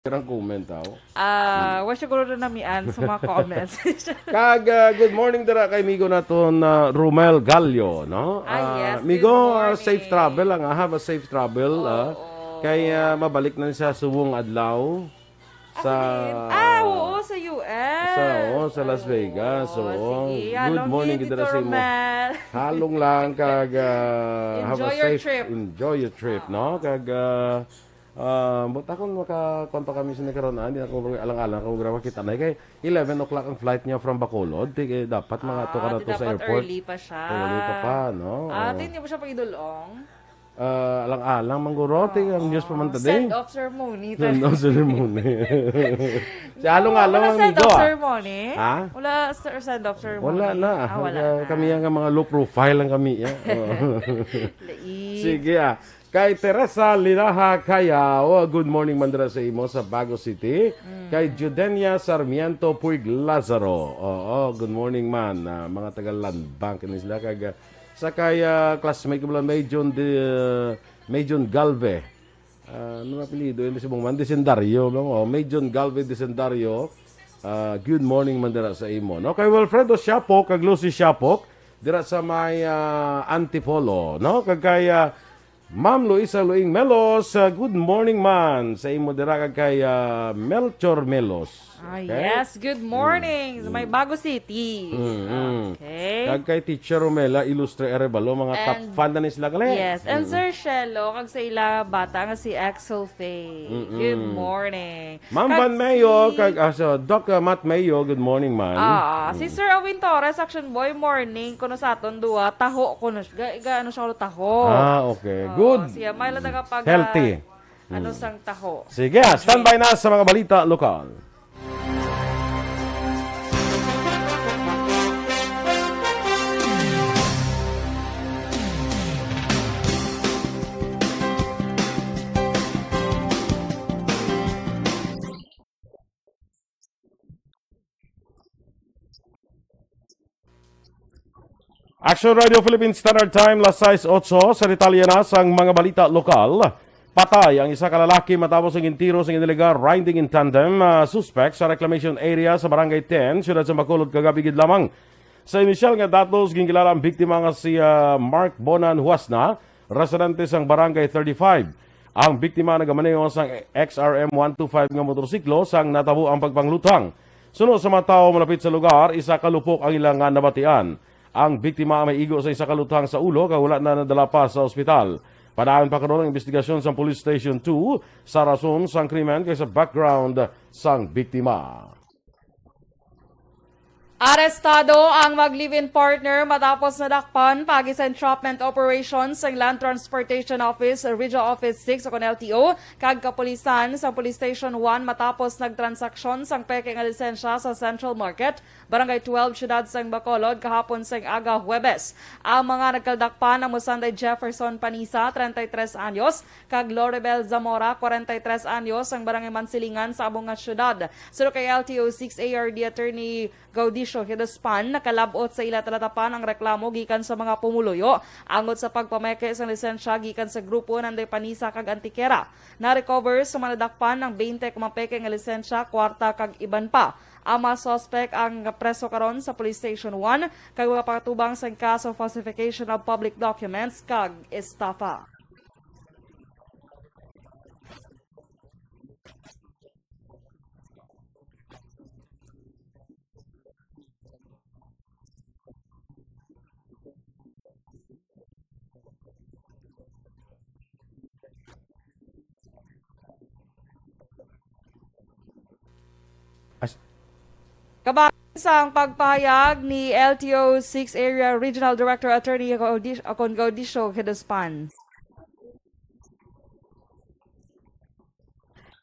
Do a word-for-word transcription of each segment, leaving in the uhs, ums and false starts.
Ang comment, aw. Ah, wa siguro na namian sa mga comments. Kag, ah, good morning dira kay migo naton, ah, Romel Gallo, no? Ah, Ah, yes, migo, good ah, safe morning. travel lang, ah. Have a safe travel, ah. Oo. Kay, ah, mabalik na siya subong adlaw sa Asan? Ah, oo, sa U S. Sa, oo, sa Las Oo, Vegas. Oo. sige. Good Halong morning, ni gid dira Tito sa imo. Romel. Halong lang kag, ah, have a Enjoy your safe, trip. enjoy your trip, no? Oo. Kag, ah, ah, but akong makakuan pa kami sa nagkaroon, ah, di ako alang-alang kung grabe kita na. Kay eleven o'clock ang flight niya from Bacolod. Di, eh, dapat mga Ah, to ka na di to sa dapat airport. early pa siya. Early pa pa, no? Ah, Oo. di, hindi mo siya pagidulong? Ah, alang-alang, mangguro. Di, ang news pa man Oo. today. Send-off ceremony. Send-off ceremony. Si Along-along Wala ang send-off migo, ah. ceremony? Ha? Wala ser-, send-off ceremony? Wala na. Ah, wala Kaya na. kami nga mga low profile lang kami, ya. Oo. Lait. Sige, ah. Kay Teresa Linaha Kaya, oh, good morning man dira sa imo sa Bago City. Mm. Kay Judenia Sarmiento Puig Lazaro. Oo, good morning man. Ah, mga taga Land Bank ni sila kag, ah, sa kay, ah, classmate ko lang, May John de, May John Galve. Ah, ano na apelyido? Yung si Bong Man, Desendario, no? Oh, May John Galve Desendario. Ah, good morning man dira sa imo, no? Kay Wilfredo Siapo, kag Lucy Siapo, dira sa may, ah, Antipolo, no? Kag kay, ah, Ma'am Luisa Luing Melos, ah, good morning man sa imo dira kag kay, ah, Melchor Melos. Ah, Okay? yes. Good Mm, morning sa may mm. Bago City. Mm, mm. Okay. Kag kay Teacher Romela Ilustre Arevalo, mga top And fan na ni sila gali. Yes, and Mm. Sir Shelo, kag sa ila bata nga si Axel Faye. Mm-mm. Good morning. Ma'am Kag Van Mayo, si kag, ah, so, Doc, ah, Matt Mayo, good morning, man. Ah, si Mm. Sir Awin Torres, Action Boy, morning, kuno sa aton duwa, taho, kuno siya, ga, ga, ano siya, kuno taho. Ah, okay. Oo, Good. siya, may lang nakapag, Healthy. ah, ano Mm. sang taho. Sige, ah, Okay. standby na sa mga balita lokal. Action Radio Philippine Standard Time, las sais otso, sa detalye na sang mga balita lokal. Patay ang isa ka lalaki matapos ang gintiro sang illegal riding in tandem, ah, suspect sa reclamation area sa Barangay ten, siyudad sa Bacolod, kagabi gid lamang. Sa inisyal nga datos, ginkilala ang biktima nga si, ah, Mark Bonan Huasna, residente sang Barangay thirty-five. Ang biktima nagamaneho sang X R M one two five nga motorsiklo sang natabo ang pagpangluthang. Suno sa mga tawo malapit sa lugar, isa ka lupok ang ila nga nabatian. Ang biktima may igo sa isa ka luthang sa ulo kag wala na nadala pa sa ospital. Padayon pa karon ang investigasyon sa Police Station two sa rason sang krimen kag sa background sang biktima. Arestado ang mag-live-in partner matapos nadakpan paagi sa entrapment operation sang Land Transportation Office, Regional Office six o kon L T O, kag kapulisan sa Police Station one matapos nagtransaksyon sang peke nga lisensya sa Central Market, Barangay twelve, siyudad sang Bacolod, kahapon sang aga, Huwebes. Ang mga nagkaldakpan amo sanday Jefferson Panisa, treinta y tres anyos, kag Loribel Zamora, kwarenta y tres anyos, ang barangay Mansilingan sa amo nga siyudad. Suno kay L T O six A R D Attorney Gaudicio Hidospan, nakalab-ot sa ila talatapan ang reklamo gikan sa mga pumuluyo angot sa pagpameke sang lisensya gikan sa grupo nanday Panisa kag Antequera. Na-recover sa mga nadakpan ang twenty ka mga peke nga lisensya, kwarta, kag iban pa. Ang mga suspek ang preso karon sa Police Station one kag magapakatubang sa kaso falsification of public documents kag estafa. As- Kabahin sang pagpahayag ni L T O six Area Regional Director Attorney Gaudis-, Con Gaudicio Gedespan.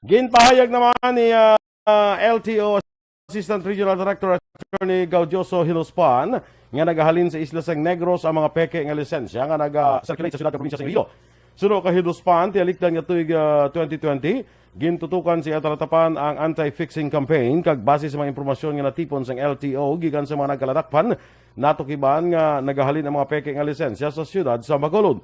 Ginpahayag naman ni, ah, ah, L T O Assistant Regional Director Attorney Gaudioso Hinospan nga nagahalin sa isla sang Negros ang mga peke nga lisensya nga naga-circulate sa siyudad kag probinsya sa Iloilo. Suno kay Hinospan, tiyalikdan nga tuig, ah, twenty twenty, gintutukan sa iya talatapan ang anti-fixing campaign kag base sa mga impormasyon nga natipon sang L T O gikan sa mga nagkaladakpan, natukiban nga nagahalin ang mga peke nga lisensya sa siyudad sa Bacolod.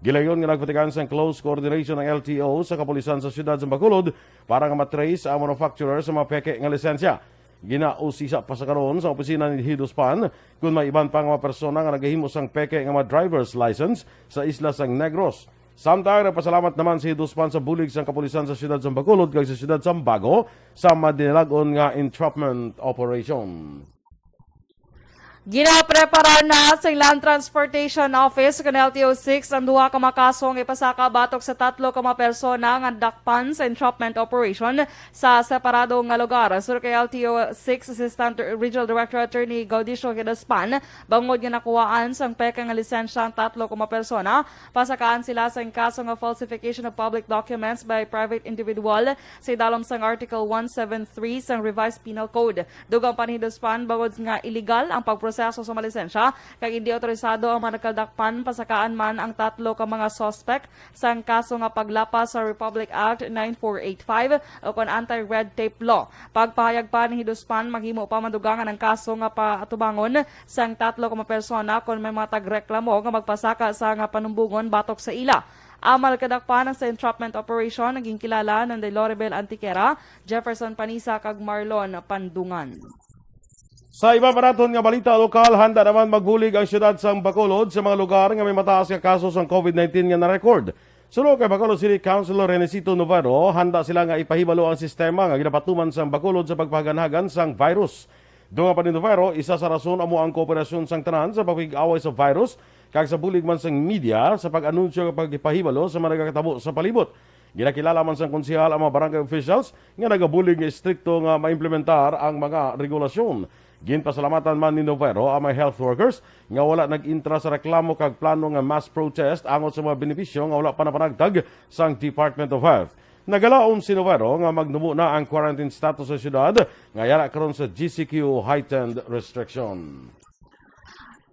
Gilayon nga nagpatigayon sang close coordination ang L T O sa kapulisan sa siyudad sa Bacolod para nga matrace ang manufacturer sa mga peke nga lisensya. Ginausisa pa sa karon sa opisina ni Hiduspan kung may iban pa nga mga persona nga nagahimo sang peke nga mga driver's license sa isla sang Negros. Samtang nagpasalamat naman si Hiduspan sa bulig sang kapulisan sa siyudad sang Bacolod kag sa siyudad sang Bago sa madinalag-on nga entrapment operation. Ginapreparar na sa Land Transportation Office kan L T O six ang duha ka mga kaso nga ipasaka batok sa tatlo ka mga persona nga dakpan sa entrapment operation sa separado nga lugar. Suno kay L T O six Assistant Regional Director Attorney Gaudicio Hiduspan, bangod nga nakuhaan sang peke nga lisensya ang tatlo ka mga persona, pasakaan sila sa kaso nga falsification of public documents by private individual sa idalom sang Article one seven three sang Revised Penal Code. Dugang pa ni Hiduspan, bangod nga iligal ang pagproseso sa mga lisensya kag indi autorisado ang mga nagkadakpan, pasakaan man ang tatlo ka mga suspek sang kaso nga paglapas sa Republic Act nine four eight five o kon anti-red tape law. Pagpahayag pa ni Hiduspan, maghimo pa man dugangan ang kaso nga paatubangon sang tatlo ka mga persona kon may mga tagreklamo nga magpasaka sa nga panumbongon batok sa ila. Ang mga nagkadakpan sa entrapment operation nga ginkilala ni Loribel Antiquera, Jefferson Panisa kag Marlon Pandungan. Sa iba pa naton nga balita lokal, handa naman magbulig ang siyudad sang Bacolod sa mga lugar nga may mataas nga kaso sang COVID nineteen nga na-record. Suno kay Bacolod City Councilor Renesito Novero, handa sila nga ipahibalo ang sistema nga ginapatuman sang Bacolod sa pagpahaganhagan sang virus. Dugang pa ni Novero, isa sa rason amo ang kooperasyon sang tanan sa pagpig-away sa virus kag sa bulig man sang media sa pag-anunsyo kag pagpahibalo sa mga nagakatabo sa palibot. Ginakilala man sang konsehal ang mga barangay officials nga nagabulig nga estrikto nga maimplementar ang mga regulasyon. Ginpasalamatan man ni Novero ang mga health workers nga wala nag-intra sa reklamo kag plano nga mass protest angot sa mga benepisyo nga wala pa napanagtag sang Department of Health. Nagalaom si Novero nga magnubo na ang quarantine status sa siyudad nga yara karon sa G C Q heightened restriction.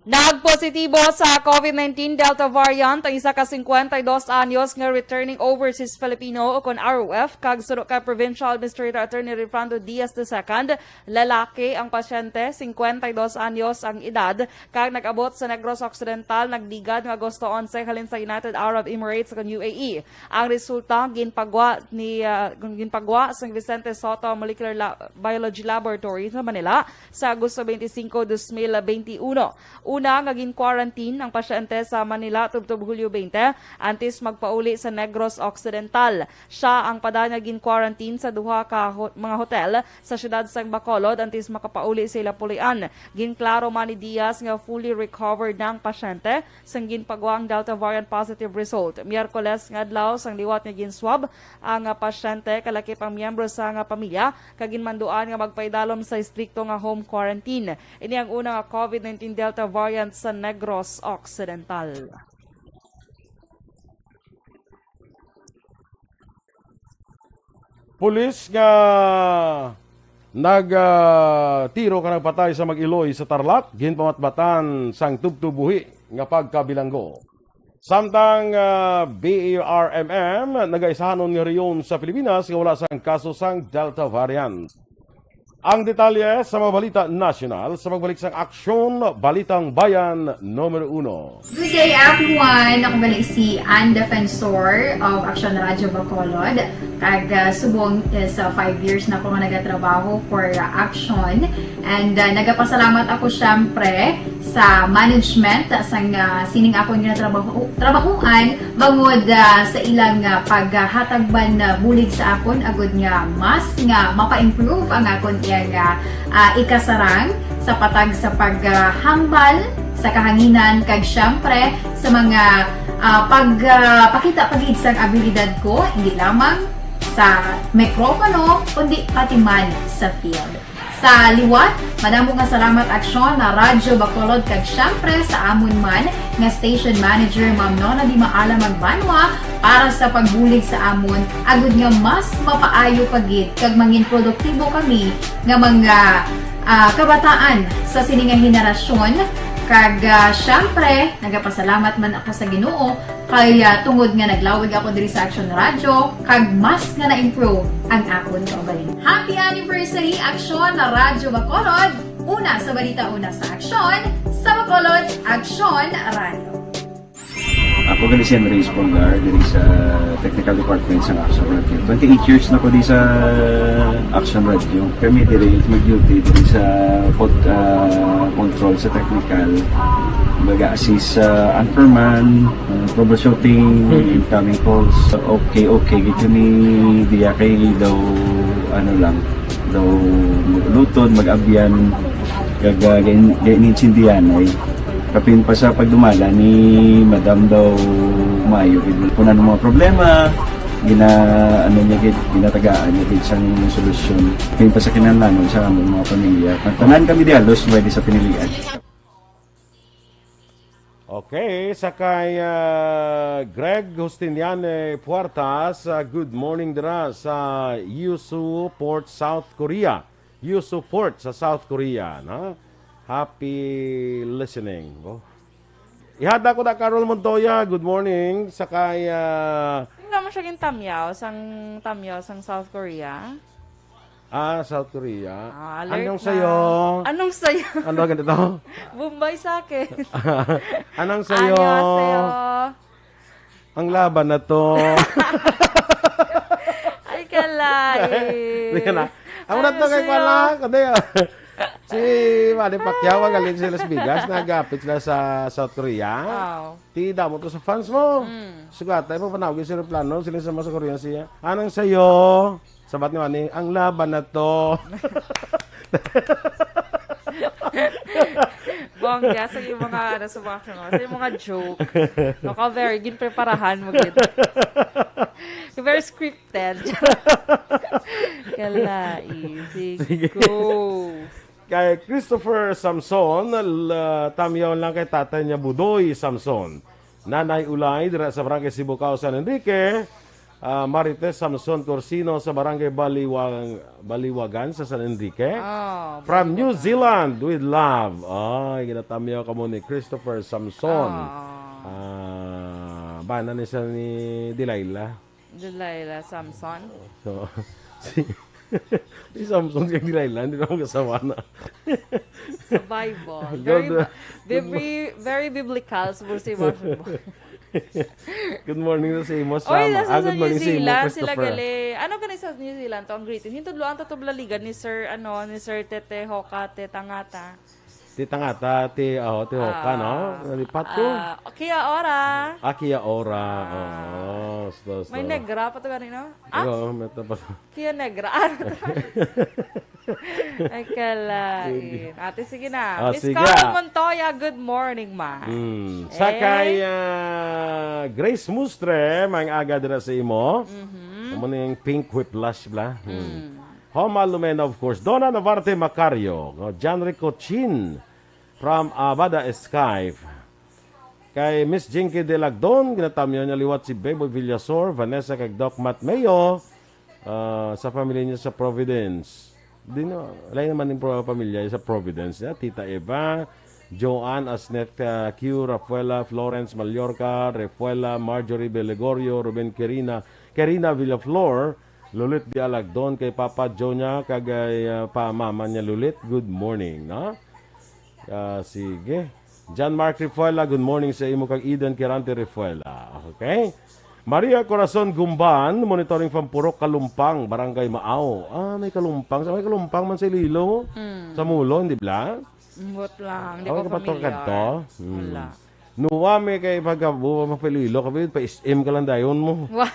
Nagpositibo sa COVID nineteen Delta variant ang isa ka cincuenta y dos anyos nga returning overseas Filipino o kon R O F kag suno kay Provincial Administrator Attorney Refrando Diaz the second, lalaki ang pasyente, cincuenta y dos anyos ang edad, kag nag-abot sa Negros Occidental, nagligad nga Agosto onse halin sa United Arab Emirates kon U A E. Ang resulta ginpagwa ni, ah, ginpagwa sa Vicente Sotto Molecular La-, Biology Laboratory sa Manila sa Agosto twenty-five, twenty twenty-one. Una nga gin-quarantine ang pasyente sa Manila tubtob Hulyo twenty, antes magpauli sa Negros Occidental. Siya ang padayon nga gin-quarantine sa duha ka ho-, mga hotel sa siyudad sang Bacolod antes makapauli sa ila pulian. Ginklaro man ni Diaz nga fully recovered na ang pasyente sang ginpagwa ang Delta variant positive result. Miyerkules nga adlaw sang liwat nga gin-swab ang, ah, pasyente, kalakip ang miyembro sang, ah, pamilya, kag ginmanduan nga magpaidalom sa estrikto nga home quarantine. Ini ang una nga COVID nineteen Delta variant sa Negros Occidental. Pulis nga nag, ah, tiro ka nagpatay sa mag-iloy sa Tarlac, ginpamatbatan sang tubtob buhi nga pagkabilanggo. Samtang, ah, B A R M M, nagaisahanon nga rehiyon sa Pilipinas nga wala sang kaso sang Delta variant. Ang detalye sa mga balita nasyonal sa pagbalik sang Aksyon, Balitang Bayan numero uno. Good day, everyone! Ako gali si Ann Defensor of Aksyon Radyo Bacolod. Kag, ah, subong is, ah, five years na ako nga nagatrabaho for, ah, Aksyon. And, ah, nagapasalamat ako, syempre, sa management sang, ah, sining akong ginatrabaho-, trabahuan bangod, ah, sa ilang, ah, paghatag man, ah, bulig sa akon agud nga mas nga mapa-improve ang akon iyang, ah, ah, ikasarang sa patag sa paghambal sa kahanginan kag, syempre, sa mga, ah, pag, ah, pakita pa gid sang abilidad ko, hindi lamang sa mikropono, kundi pati man sa field. Sa liwat, madamo nga salamat, Aksyon, na Radyo Bacolod, kag syempre sa amon man nga station manager, Ma'am Nona Di Maala Magbanwa, para sa pagbulig sa amon, agud nga mas mapaayo pa gid kag mangin produktibo kami nga mga, ah, kabataan sa sini nga henerasyon. Kag, ah, syempre, nagapasalamat man ako sa Ginoo kay, ah, tungod nga naglawig ako diri sa Aksyon Radyo, kag mas nga na-improve ang akon kaugalingon. Happy anniversary, Aksyon Radyo Bacolod! Una sa balita, una sa aksyon, sa Bacolod, Aksyon Radyo. Ako gali si Andres Polgar, diri sa technical department sa Action Radio. Twenty-eight years na ko di sa Action Radio. Kami diri mag-duty diri sa pod-, ah, control sa technical. Mag-assist sa anchorman, ah, troubleshooting, incoming calls. Okay, okay, gid kami diya kay daw, ano lang, daw mag-ulutod, mag-abyan, kag, ah, gain-, gain-, gaintindihan ay. Kapin pa sa pagdumala ni Madam daw maayo gid. Kung ano mga problema, gina-, ano niya gid, ginatagaan niya gid sang solusyon. Kapin pa sa kinahanglanon sa among mga pamilya. Tanan kami di halos pwede sa pinilian. Okay, sa kay, ah, Greg Justiniane Puertas, ah, good morning dira sa Yeosu Port, South Korea. Yeosu Port sa South Korea, no? Happy listening, bo. Ihada ko na Carol Montoya, good morning. Sa kay, ah, Hindi naman siya yung tamyaw, sang tamyaw, sang South Korea. Ah, South Korea. Ah, alert Anong na. Sayo? Anong sayo? Ano ganito? Bombay sa akin. Anong sayo? 안녕하세요. Ang laban na to. Ay, kalay. Hindi ka na. Ang Ano unat na kay sayo? Pala, kundi, ah, si Manny Pacquiao, magaling sa Las Vegas, nagapit sila sa South Korea. Wow. Ti damo to sa fans mo. Mm. Sugatay mo, panawagin sa aeroplano, sila sa mga sa Korea siya. Anong sayo? Sabat ni Manny, ang laban na to. Bongga, sa iyong mga, ano, sa mga, ano, sa iyong mga joke. Naka very, ginpreparahan mo gid. Very scripted. Kalai, sige, Sige. Go. Kay Christopher Samson, la-, tamyaw lang kay tatay niya Budoy Samson. Nanay Ulay, dira sa Barangay Sibucao, San Enrique. Ah, Marites Samson Corsino sa Barangay Baliwag-, Baliwagan sa San Enrique. Oh, From New Baliwagan. Zealand, with love. Ay, ginatamyaw kamo ni Christopher Samson. Oh. Ah, bana ni siya ni Delilah. Delilah Samson. So, si, si Samson kay Delilah, hindi naman kasawa na. Sa Bible. Very, Good, bi-, very, very biblical, sa si Bible. Good morning sa imo, Oy, Sam. Nasa Ah, sa good New morning sa imo, Zealand, sila Christopher. Gali. Ano ka na sa New Zealand to ang greeting? Hintudlo ang tatublaligan ni Sir, ano, ni Sir Tete Hoka, Teta Ngata. Tita Ngata, ti, oh, ti Hoka, Ah, no? Nalipat ko. Ah, Kia ora. Ah, Kia ora. Ah. Oo, sto, sto. May negra pa to gani, no? Ah? Oo, may tapos. Kia negra. Ano to? Ay, kalain. Sige. Ate, sige na. Ah, Miss sige. Carol Montoya, good morning, ma. Hmm. Sa Eh? kay, ah, Grace Mustre, may aga dira sa imo. Mhm. Amo ning pink whiplash bla. Hmm. Mm. Homa Lumena, of course. Donna Navarte Macario, no? John Rico Chin from Abada Skype. Kay Miss Jinky Delagdon, ginatamyaw niya liwat si Beboy Villasor, Vanessa kag Doc Matt Mayo, ah, sa pamilya niya sa Providence. Di na, wala naman yung pro-, pamilya sa Providence niya. Tita Eva, Joanne, Asnet, ah, Q, Rafaela, Florence, Mallorca, Rafaela, Marjorie Belegorio, Ruben Quirina, Quirina Villaflor, Lulit di Alagdon, kay Papa Joe niya, kag kay, ah, pa mama niya Lulit. Good morning, no? Ah, sige. John Mark Refuela, good morning sa imo kag Eden Kirante Refuela. Okay. Maria Corazon Gumban, monitoring from Purok Kalumpang, Barangay Maaw. Ah, may Kalumpang. Sa may Kalumpang man sa Iloilo. Mm. Sa Mulon, di ba? Ambot lang, di Oh, ko kapatong familiar. kadto? Hmm. Wala. Nuwami kay pagkabuo, mapililo ka, pa S M ka lang dayon mo. Wa-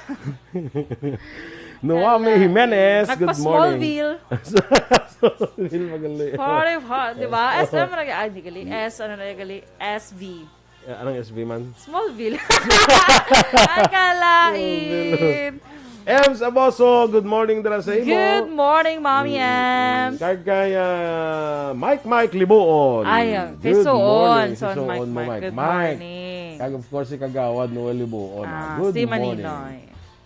Nuwami Wala. Jimenez, good morning. Nagpa-Smallville. Smallville, magaling. Forty-five, di ba? S M na, ay, di gali. S, ano na gali? S V. Eh, anong S V man? Smallville. Ay, kalain. Ems Aboso, good morning dira sa imo. Good morning, Mommy Mm, mm. Ems. Kag kay, ah, Mike Mike Libuon. Ay, ah, kay Good Suon, morning, si Suon, Suon Mike mo, Mike, Mike. Good Mike. morning. Kag of course, si Kagawad Noel Libuon. Ah, Good si morning. Maninoy.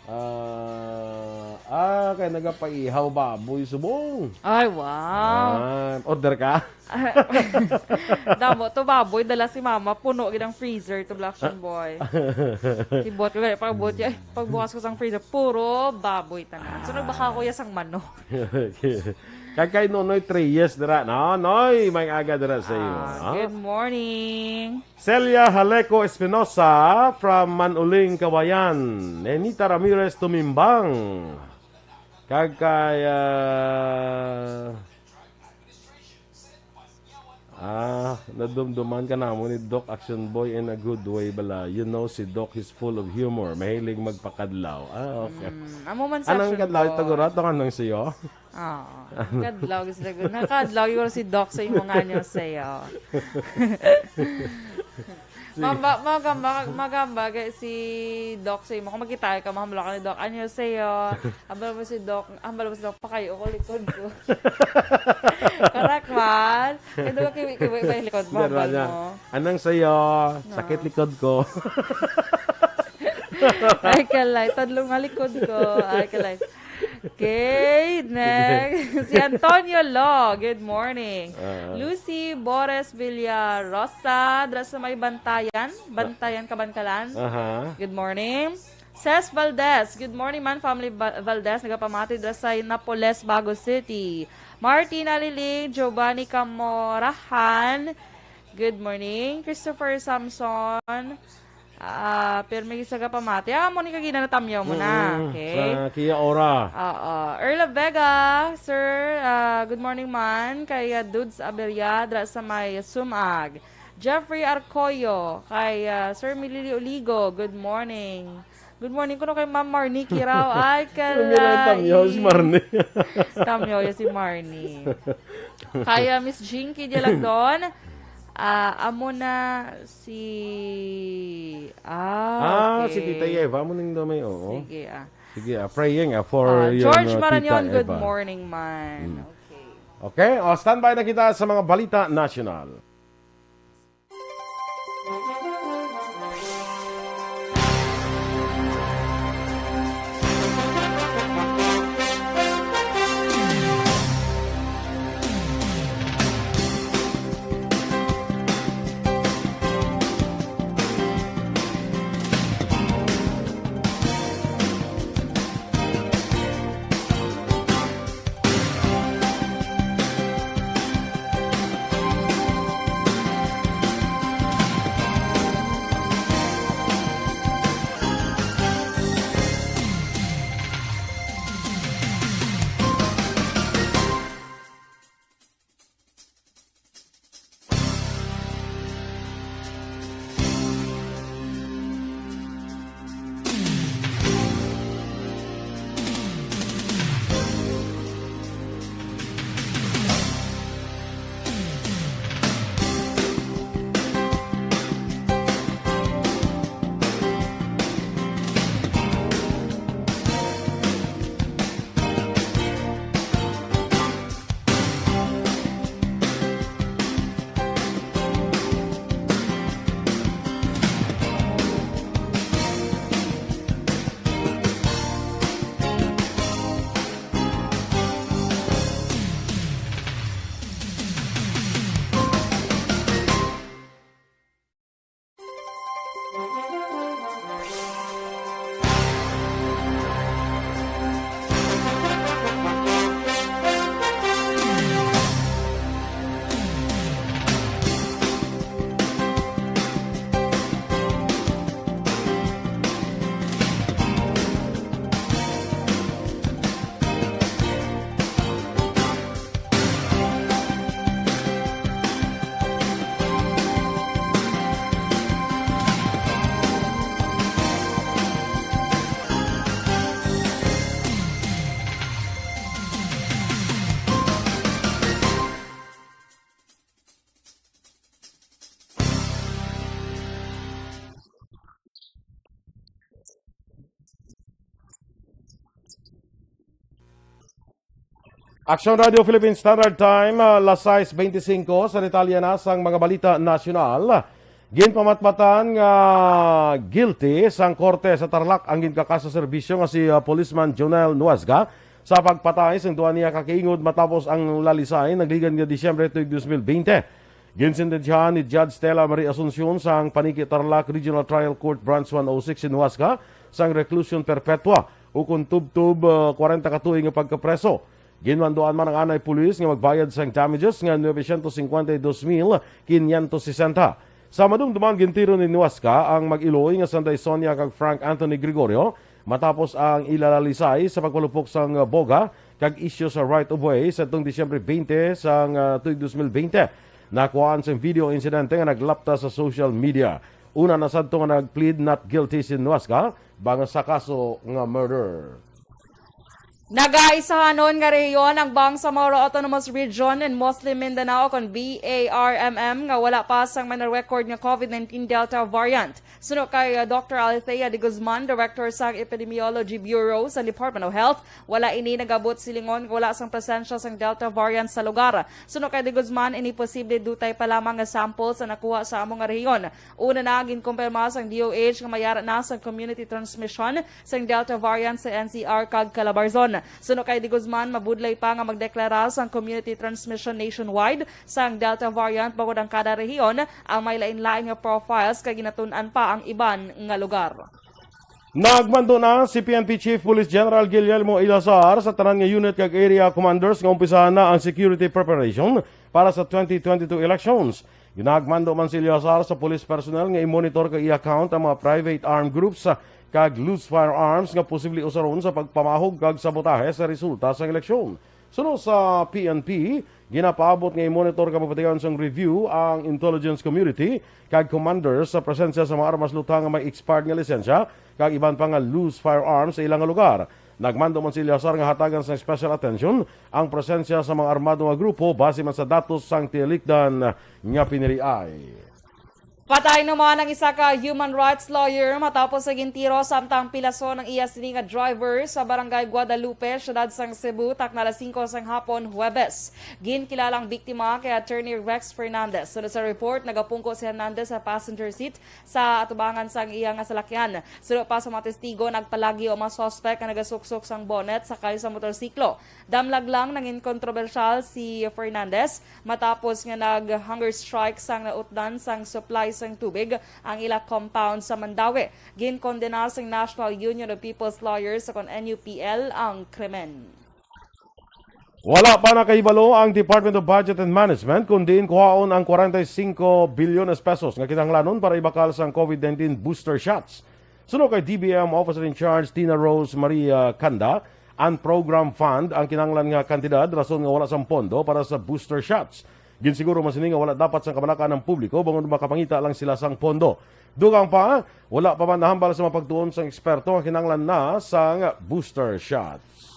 Ah, ah, kay nagapaihaw baboy subong. Ay, wow. Ah, order ka? Damo to baboy, dala si mama, puno gid ang freezer to, Black Shin Boy. Kibot ko gani, pagbuot, ay, pagbukas ko sang freezer, puro baboy tanan. So, nagbaka ko ya sang manok. Kag kay Nonoy Treyes dira, no? Noy, may aga dira sa iyo, Ah, no? Good morning. Celia Haleco Espinosa from Manuling, Kawayan. Nenita Ramirez Tumimbang. Kag kay, ah, ah, nadumduman ka namo ni Doc Action Boy in a good way bala. You know, si Doc is full of humor. Mahilig magpakadlaw. Ah, okay. Mm, amo man sa Anang Action kadlaw, Boy. tagura to kanang siyo? Oo. Kadlaw, gusto ko. Nakadlaw, siguro si Doc sa imo nga niyo sa'yo. Mamba, magamba, magamba, kay si Doc sa imo. Kung magkita ka, mahamlo ka ni Doc. Anyo sa'yo? Hambal mo si Doc, hambal mo si Doc, pakayo ko, likod ko. Correct man? Kaya doon ka kiwi-kiwi pa yung likod mo, Pero hambal na, mo. Anang sayo, sakit likod ko. Ay, kalay. Tadlong nga likod ko. Ay, kalay. Okay, next. Si Antonio Law, good morning. Ah. Lucy Bores Villarosa, dra sa may Bantayan. Bantayan, Kabankalan. Aha. Good morning. Ses Valdez, good morning man, family Ba- Valdez, nagapamati dra sa Napoles, Bago City. Martin Aliling, Giovanni Camorahan, good morning. Christopher Samson, ah, pirmi sa gapamati. Ah, mo ni kagina natamyaw mo na. Mm, Okay. Sa Kia Ora. Oo. Earl of Vega, sir, ah, good morning man. Kay ah, Dudes Abella, dra sa may Sumag. Jeffrey Arcoyo, kay ah, Sir Milili Oligo, good morning. Good morning kuno kay Ma'am Marnie Kiraw. Ay, Ang nila tamyaw si kalay. Marnie. Tamyaw ya si Marnie. Kaya Miss Jinky Dialagdon, ah, amo na si... Ah, Ah, okay. si Tita Eva mo nang damay, oo. Sige, ah. Sige, ah, praying ah, for Ah, your George uh, Marañon, Tita good Eva. Morning man. Mm. Okay. Okay, o, standby na kita sa mga balita national. Action Radio Philippine Standard Time, ah, las sais beintisinco. Sa detalye na sang mga balita nasyonal, ginpamatbatan nga guilty sang korte sa Tarlac ang ginkakaso serbisyo nga si, ah, Policeman Jonel Nuezga sa pagpatay sang duha niya ka kaingod matapos ang lalisay nagligan nga Disyembre tuig dos mil bente. Ginsentensyahan ni Judge Stella Marie Asuncion sang Paniqui Tarlac Regional Trial Court Branch one oh six in Huasca sang reclusion perpetua ukon tubtob, ah, kwarenta ka tuig nga pagkapreso. Ginmanduan man ang anay pulis nga magbayad sang damages nga novecientos cincuenta y dos mil quinientos sesenta. Sa madumduman, gintiro ni Huasca ang mag-iloy nga Sanday Sonia kag Frank Anthony Gregorio matapos ang ila lalisay sa pagpalupok sang boga kag isyu sa right of way sa tong Disyembre bente sang, ah, tuig dos mil bente. Nakuhaan sang video insidente nga naglapta sa social media. Una na sadto nga nag-plead not guilty si Huasca bang sa kaso nga murder. Nagaisahanon nga rehiyon ang Bangsamoro Autonomous Region in Muslim Mindanao, kon B A R M M, nga wala pa sang may na-record nga COVID nineteen Delta variant. Suno kay, uh, Doctor Althea de Guzman, Director sang Epidemiology Bureau sa Department of Health, wala ini nagabot silingon nga wala sang presensya sang Delta variant sa lugar. Suno kay de Guzman, ini posible dutay pa lamang nga samples ang nakuha sa amo nga rehiyon. Una na, ginkumpirma sang D O H nga may ara na sang community transmission sang Delta variant sa N C R kag Calabarzon. Suno kay de Guzman, mabudlay pa nga magdeklara sang community transmission nationwide sang Delta variant bangod ang kada rehiyon ang may lain-lain nga profiles kag ginatun-an pa ang iban nga lugar. Nagmando na si P N P Chief Police General Guillermo Eleazar sa tanan nga unit kag area commanders nga umpisahan na ang security preparation para sa twenty twenty-two elections. Ginahagmando man si Eleazar sa police personnel nga i-monitor kag i-account ang mga private armed groups, ah, kag loose firearms nga posible usaron sa pagpamahog kag sabotahe sa resulta sang eleksyon. Suno sa P N P, ginapaabot nga i-monitor kag mapatigayon sang review ang intelligence community kag commanders sa presensya sa mga armas lutang nga may expired nga lisensya kag iban pa nga loose firearms sa ilang lugar. Nagmando man si Eleazar nga hatagan sang special attention ang presensya sa mga armado nga grupo base man sa datos sang tinilikdan nga piniriay. Patay naman ang isa ka human rights lawyer matapos sa gintiro samtang pilason ang iya sini nga driver sa Barangay Guadalupe, siyudad sang Cebu, takna alas singko sang hapon, Huwebes. Ginkilala ang biktima kay Attorney Rex Fernandez. Sunod sa report, nagapungko si Hernandez sa passenger seat sa atubangan sang iya nga salakyan. Suno pa sa mga testigo, nagpalagyo ang mga suspek nga nagasuksok sang bonnet sakay sa motorsiklo. Damlag lang nangin kontrobersyal si Fernandez matapos nga nag-hunger strike sang nautdan sang supply sang tubig ang ila compound sa Mandaue. Ginkondena sang National Union of People's Lawyers, kon N U P L, ang krimen. Wala pa nakahibalo ang Department of Budget and Management kon diin kuhaon ang kwarenta y singko bilyones pesos nga kinahanglanon para ibakal sang COVID nineteen booster shots. Suno kay D B M Officer in Charge Tina Rose Maria Canda, ang program fund ang kinahanglan nga kantidad rason nga wala sang pondo para sa booster shots. Ginsiguro man sini nga wala dapat sang kabalakan ang publiko bangod makapangita lang sila sang pondo. Dugang pa, wala pa man nahambal sa mga pagtuon sang eksperto nga kinahanglan na sang booster shots.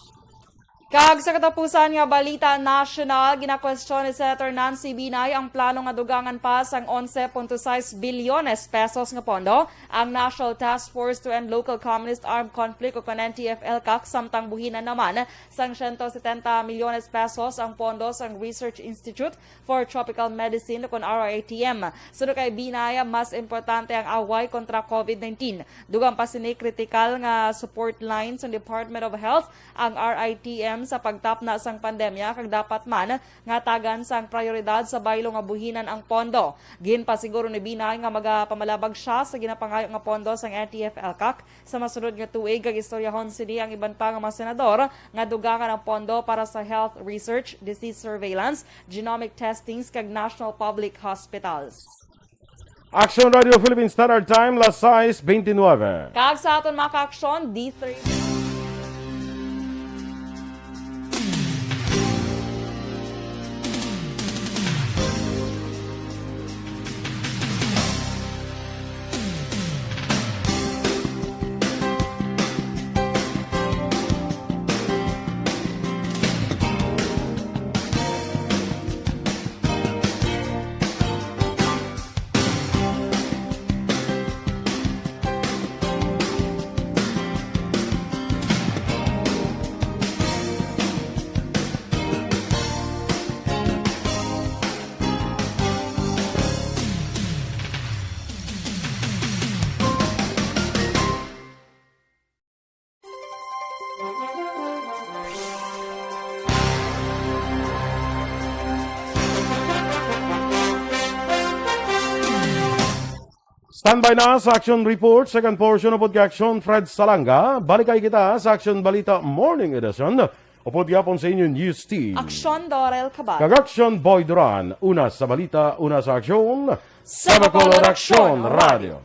Kag sa katapusan nga balita nasyonal, ginakwestiyon ni Senator Nancy Binay ang plano nga dugangan pa sang onse punto sais bilyones pesos nga pondo ang National Task Force to End Local Communist Armed Conflict o kon N T F-ELCAC, samtang buhinan naman sang siyento setenta milyones pesos ang pondo sang Research Institute for Tropical Medicine o kon R I T M. Suno kay Binay, mas importante ang away kontra COVID nineteen. Dugang pa sini, kritikal nga support line sang Department of Health ang R I T M sa pagtapna sang pandemya, kag dapat man nga tagan sang prioridad sa baylo nga buhinan ang pondo. Ginpasiguro ni Binay nga magapamalabag sia sa ginapangayo nga pondo sang N T F-ELCAC sa masunod nga tuig, kag istoryahon sini ang iban pa nga mga senador nga dugangan ang pondo para sa health research, disease surveillance, genomic testings, kag national public hospitals. Action Radio Philippine Standard Time, las sais veintinueve. Kag sa aton mga ka-aksyon, D three. Standby na sa Action Report, second portion upod kay Action Fred Salanga. Balikay kita sa Action Balita Morning Edition. Upod gihapon sa inyo News Team. Action Dorel Cabal. Kag Action Boy Duran. Una sa balita, una sa aksyon. Sa Bacolod Action Radio.